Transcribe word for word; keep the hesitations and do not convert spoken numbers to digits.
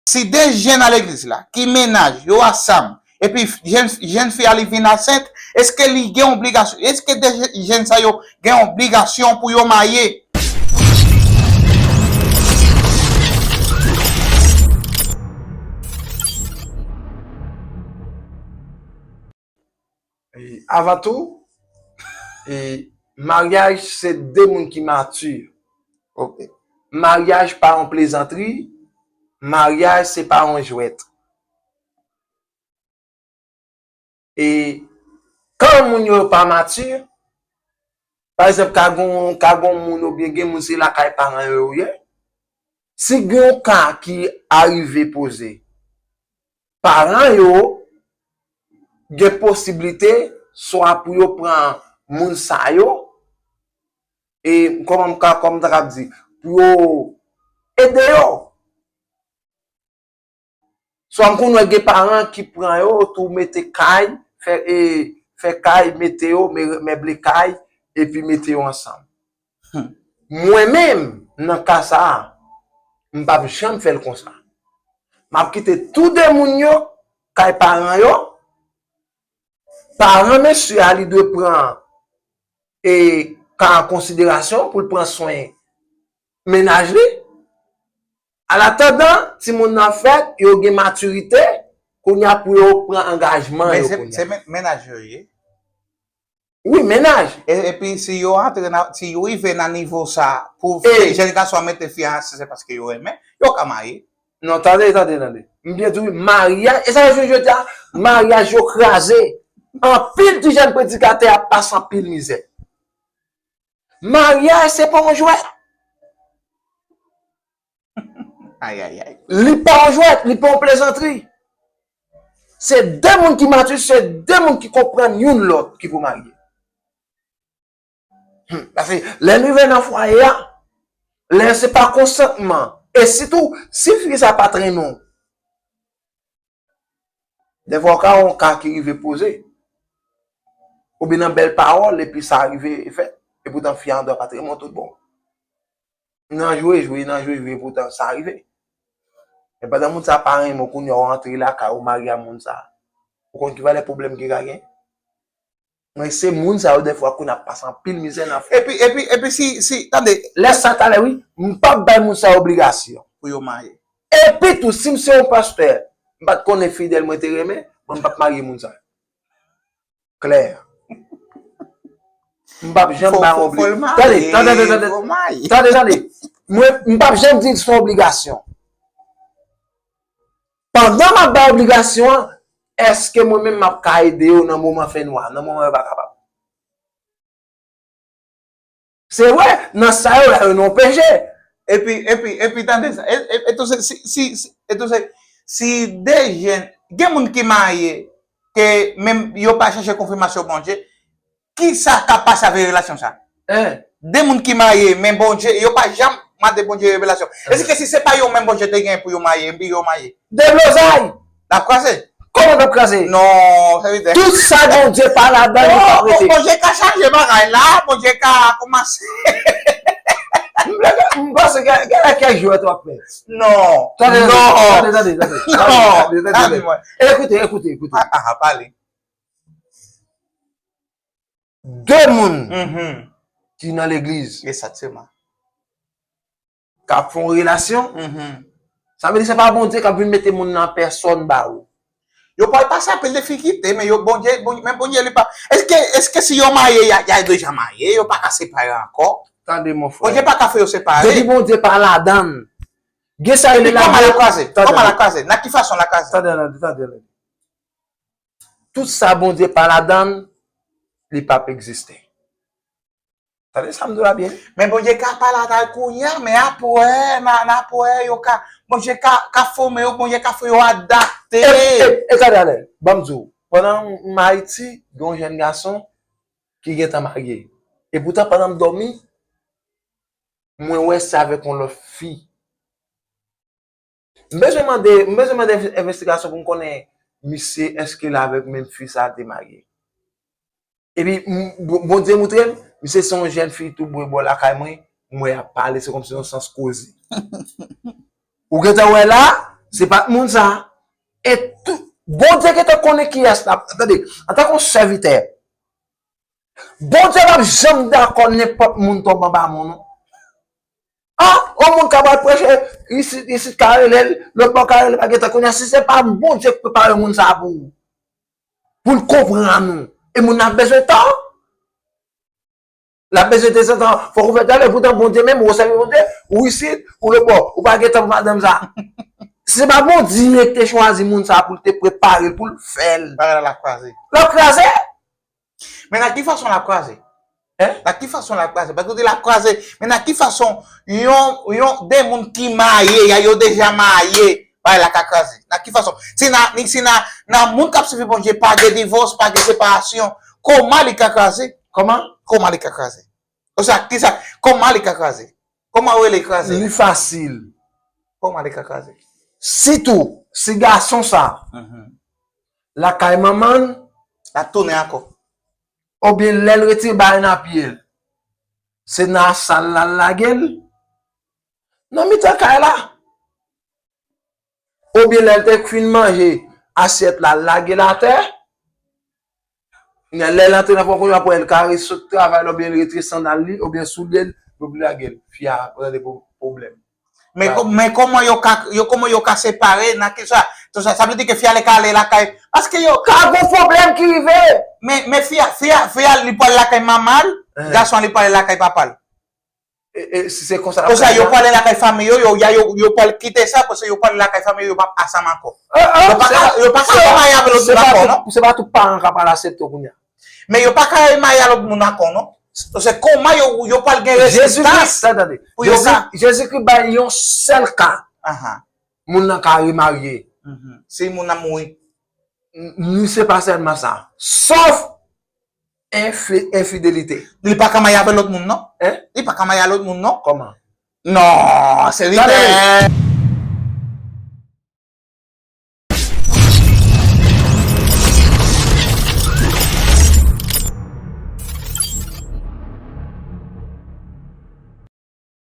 Si de jèn nan legliz la, ki mennaj yo ansanm, epi jèn, jèn fi a li vin ansent, èske li gen obligasyon, èske de jèn sa yo gen obligasyon pou yo marye? E, avan tou, e, maryaj se de moun ki mati. Ok. Maryaj pa yon plezantri, maryaj se pa yon jwèt. E kan moun yo pa mati, pa egzanp, ka gon, ka gon moun oubyen gen moun se lakay paran yo yo ye. Si gen yon ka ki arive poze, paran yo gen posiblite swa pou yo pran moun sa yo, e kòman m ka, kòman m ta kab di, pou yo ede yo. Swa m konn wè gen paran ki pran yo tou mete kay, fè, e, fè kay, mete yo, me, meble kay, epi mete yo ansanm. Mwen menm, nan ka sa a, m p ap janm fè l konsa. M ap kite tou de moun yo kay paran yo. Paran mesye a, li dwe pran e ka an konsiderasyon pou l pran swen mennaj li. An atandan timoun nan fèt, yo gen matirite, kounye a pou yo pran angajman yo kounye a. Men se mennaj yo ye. Wi, mennaj. Epi si yo antre nan, si yo rive nan nivo sa pou jèn gason an mete fi a ansanm, se paske yo renmen, yo ka marye. Non, tande, tande, tande. M byen di w, maryaj, e sa yo jwenn jodi a, maryaj yo kraze. Anpil ti jèn predikatè ap pase anpil mizè. Maryaj se pa yon jwèt. Ayayay. Li pa yon jwèt, li pa yon plezantri. Se de moun ki mati, se de moun ki konprann youn lòt ki pou marye. Paske lè n rive nan fwaye a, lè se pa konsantman, e sitou si fi sa pa t renmen w, dèfwa w ka wè yon ka ki rive poze, oubyen nan bèl pawòl epi sa rive fèt, epoutan fi a andwa pa t renmen w tout bon. Nan jwe jwe, nan jwe jwe, epoutan sa rive. Men pandan moun sa pa renmen w, kounye a w antre lakay ou, w marye a moun sa, ou konn ki valè pwoblèm ki ka gen? Men se moun sa yo dèfwa kounye a ap pase anpil mizè nan fè. Epi, epi, epi si, si, tande. Lè sa talè wi, m p ap bay moun sa yo obligasyon. Pou yo marye. Epi tou, si m se yon pastè, m pa t konnen fidèl mwen te renmen, mwen m p ap marye moun sa yo. Klè. M p ap janm bay yon obligasyon. Tande, tande, tande, tande. Tande, tande. Mwen, m p ap janm di l se yon obligasyon. Pandan m ap bay obligasyon an, èske mwen menm m ap ka ede yo nan moman fènwa, nan moman yo pa kapab? Se vre, nan sa yo la, yo nan yon peche. Epi, epi, epi, tande sa. E, e, e tou se, si, si, si, e tou se, si de jèn, gen moun ki marye, ke menm yo pa chèche konfimasyon Bondye, ki sa k ap pase avèk relasyon sa? Hein? De moun ki marye, men Bondye, yo pa janm mande Bondye revelasyon. Èske si se pa yo menm Bondye te gen pou yo marye, epi yo marye? Deblozay! L ap kraze. Kòman l ap kraze? Non, se vre. Tout sa Bondye pa ladan li p ap rete. Bondye ka chanje bagay la, Bondye ka kòmanse. M panse gen, gen kèk jwèt w ap fè. Non. Tande, tande, tande, tande. Non. Tande, tande, tande. Ekoute, ekoute, ekoute. Ah, ah, pale. De moun ki nan legliz. Egzakteman. K ap fè yon relasyon. Sa vle di se pa Bondye k ap vin mete moun nan pèsòn ba ou. Yo pral pase anpil difikilte, men yo, Bondye, Bondye, men Bondye li pa. Èske, èske si yo marye, y a, y a deja marye, yo pa ka separe ankò? Tande, mon frè. Bondye pa ka fè yo separe. Depi Bondye pa ladan l, gen sa yo rele la. Kòman l ap kraze? Kòman l ap kraze? Nan ki fason l ap kraze? Tande, tande, tande. Tout sa Bondye pa ladan l, li p ap egziste. Tande sa m di w la byen. Men Bondye ka pa ladan l kounye a, men apre, nan, nan apre, yo ka, Bondye ka, ka fòme yo, Bondye ka fè yo adapte. E, e, e tande, Alè, ban m di w, pandan m Ayiti, gen yon jèn gason ki gentan marye. Epoutan, pandan m dòmi, mwen wè se avèk yon lòt fi. M bezwen mande, m bezwen mande envestigasyon pou m konnen misye èske l avèk menm fi sa a te marye. Epi, m, Bon-, Bondye moutre m, misye se yon jèn fi tou bwen bò lakay mwen, m wè y ap pale, se kòmsi yon sans koze. Ou gentan wè la, Se pa t moun sa. E tou, Bondye gentan konnen kiyès l ap, tande, antanke yon sèvitè, Bondye p ap janm dakò nenpòt moun tonbe anba men w, non. Ah, yon moun ka pral preche, isit, isit ka rele l, lòt bò ka rele l, pa gentan konnen. Si se pa Bondye k prepare moun sa a pou ou, pou l konprann ou, e moun nan ap bezwen tan. L ap bezwen de tan, fòk ou fè travay. Poutan Bondye menm, ou sèvi Bondye, ou isit, ou lòt bò, ou pa gen tan pou madanm sa. Se pa Bondye ki te chwazi moun sa pou l te prepare l, pou l fè l. Bagay la, l ap kraze. L ap kraze. Men nan ki fason l ap kraze? Hein? Nan ki fason l ap kraze? Paske ou di l ap kraze, men nan ki fason yon, yon, de moun ki marye, ya yo deja marye, bagay la ka kraze? Nan ki fason? Si nan, si nan, nan moun k ap sèvi Bondye, pa gen divòs, pa gen separasyon, kòman li ka kraze? Kòman? Kòman li ka kraze? Oswa, kisa, kòman li ka kraze? Kòman w rele kraze? Li fasil. Kòman li ka kraze? Sitou, si gason sa, lakay manman l, l ap tounen ankò. Oubyen lè l retire bagay nan pye l, se nan sal la l lage l, nan mitan kay la. Oubyen lè l te fin manje, asyèt la, l lage l atè. Lè l antre nan fon kounye a, pou l ka resot travay la, oubyen l retire sandal li, oubyen soulye l, l oblije lage l. Fi a rele pou pwoblèm. Men, men kòman yo ka, yo, kòman yo ka separe nan kisa? Tout sa, sa vle di ke fi a li ka ale lakay. Paske yo ka gon pwoblèm ki rive. Men, men fi a, fi a, fi a li pral lakay manman l, gason li pral lakay papa l. E, e, si se konsa, konsa, yo pral lakay fanmi yo, yo, ya, yo, yo pral kite sa, paske yo pral lakay fanmi yo, yo p ap ansanm ankò. Yo pa ka, yo pa ka remare avè lòt moun ankò, non? Se pa tout paran k ap al aksepte w kounye a. Men yo pa ka remare a lòt moun ankò, non? Se kòman yo, yo pral gen rezistans pou yo ka. Jezikri bay yon sèl ka. Moun nan ka remarye. Si moun nan mouri. Ni se pa sèlman sa. Sòf enfi-, enfidelite. Li pa ka marye avè lòt moun, non? Hein? Li pa ka marye a lòt moun, non? Kòman? Non, se li menm.